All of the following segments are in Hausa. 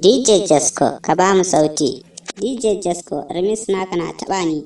DJ Jasko, ka ba mu sauti. DJ Jasko, remix naka na taɓa ni.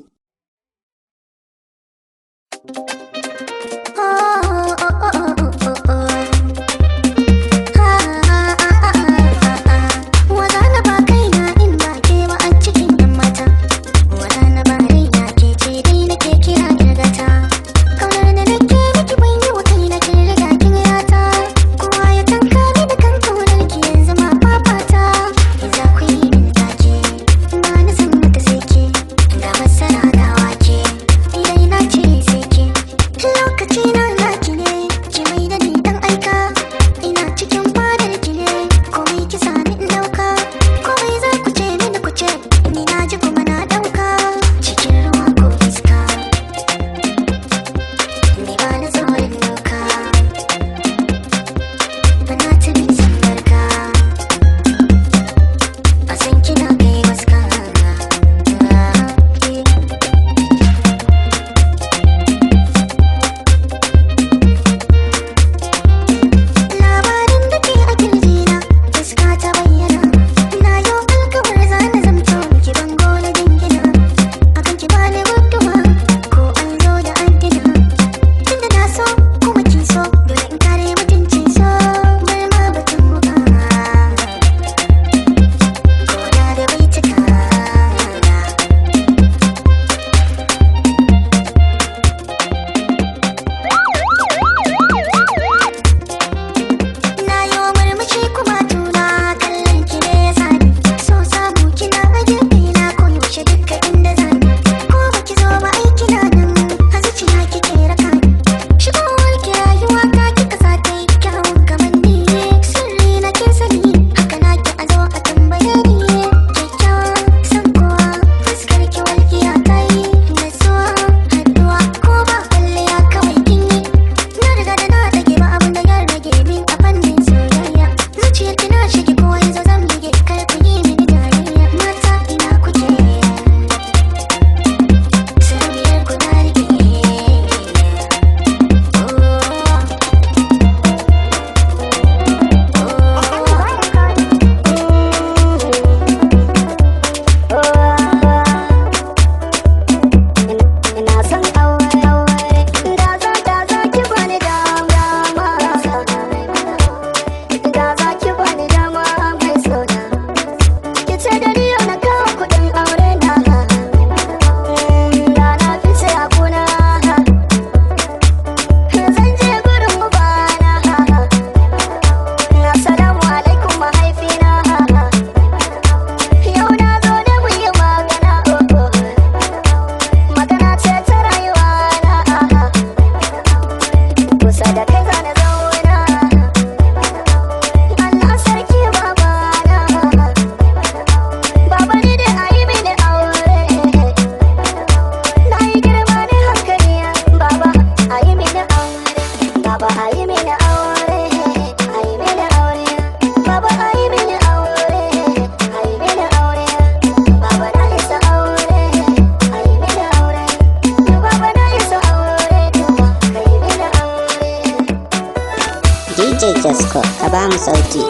DJ Jasko, ka ba mu sauti.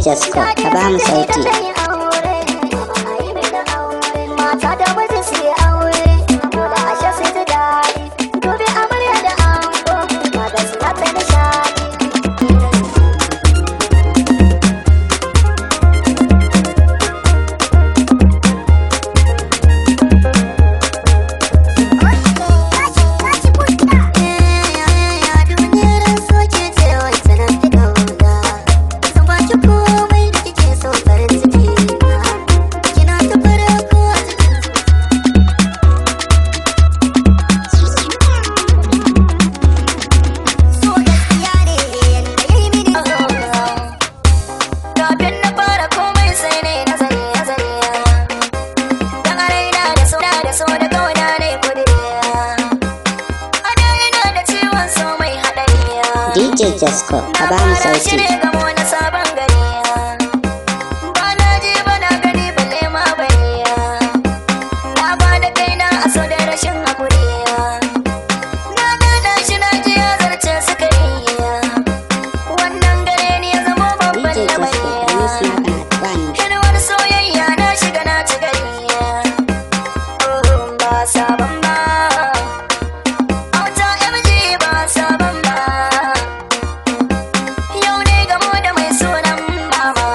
Jasko, ka ba mu sauti. Mata da miji su yi aure, dole ashe su ji daɗi. Gobe amarya da ango, kaga suna ta nishaɗi. Kafin na fara komai sai ne nazari nazari. Dan a raina da so da so da kauna ne kudiri. Ana ina da ciwon so mai haɗari. DJ Jasko, ka ba mu Na fara shi sauti. ne gamo na sabon gari. Ba na ji ba na gani balle ma bari. Na ba da kaina a so da rashin hakuri. Na gana shi na ji ya zarce sukari. Wannan gare ni ya zama babban DJ Jasko, remix lamari. naka na taɓa ni. Hidimar soyayya na shiga na ci gari. Oh, ba sabon ba. Auta MG ba sabon ba. Yau ne gamo da mai sunan mama.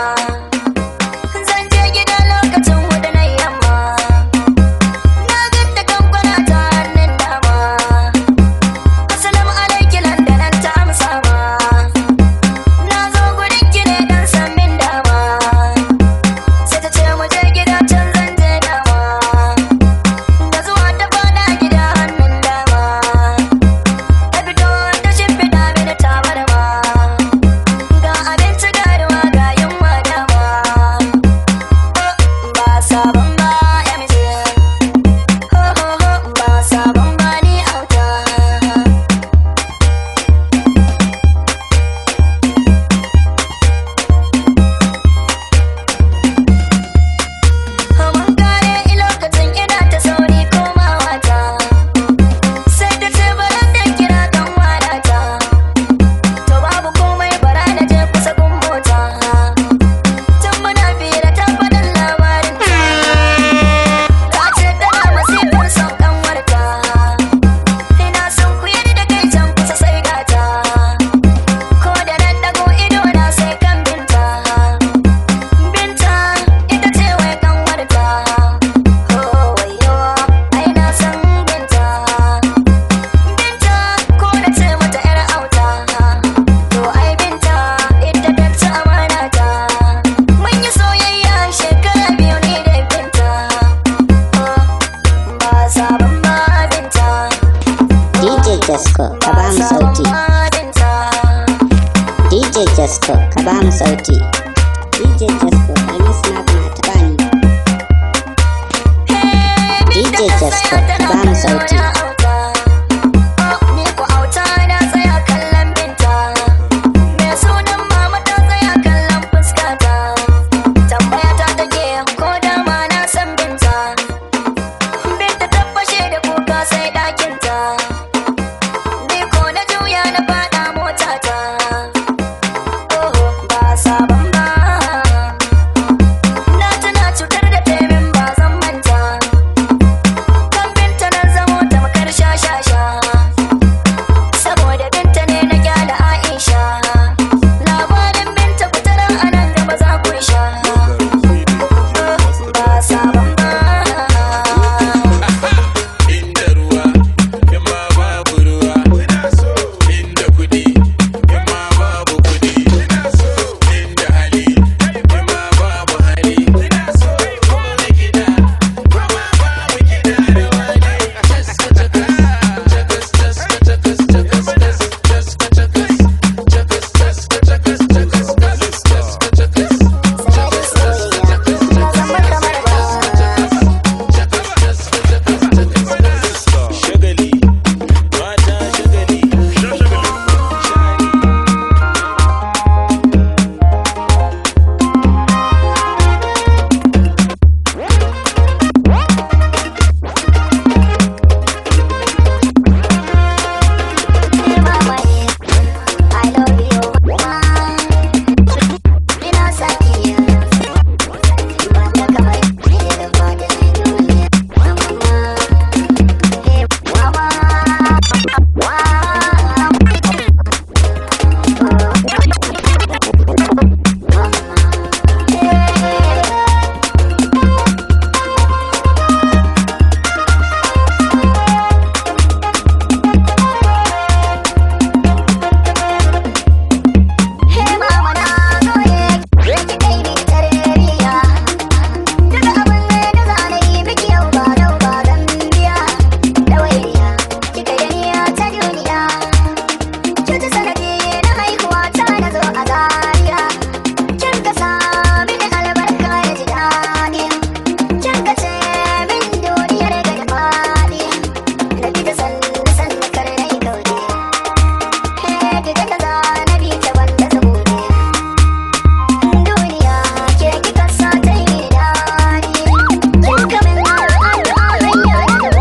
Zan je gida lokacin hudu na yamma. Na ganta kankwana ta hannun dama. Assalamu alaikum landanan ta amsa ma. Na zo gurin ki ne don san min dama. Sai ta ce mu je gida can zan je dama. Da zuwa ta fada gida hannun dama. Ta fito ta shimfiɗa mini tabarma. Ga abinci ga ruwa ga yunwa dama. Ba sabon ba MJ. Ho ho ho ba sabon ba ni auta. Mun kare lokacin ina ta sauri komawa ta. Sai ta ce bara da kira kan wadata. To babu komai bara na je kusa gun mota. Tun muna fira ta faɗin labarin ta. Ta ce tana masifar son kanwarta. Ina son ku da kai can kusa sai gata. Ko da nan dago ido na sai kan binta. Binta ita ce wai kanwarta. Oh wayo ai na san binta. Binta ko na ce mata yar auta. To ai binta ita ta ci amana ta. Mun yi soyayya shekara 2 ne da binta. Oh ba sabon ba binta. DJ Jasko, ka ba Ba mu sabon sauti. ba binta. DJ Jasko, ka ba mu sauti. DJ Jasko, remix naka na taɓa ni. DJ Jasko, ka ba mu sauti.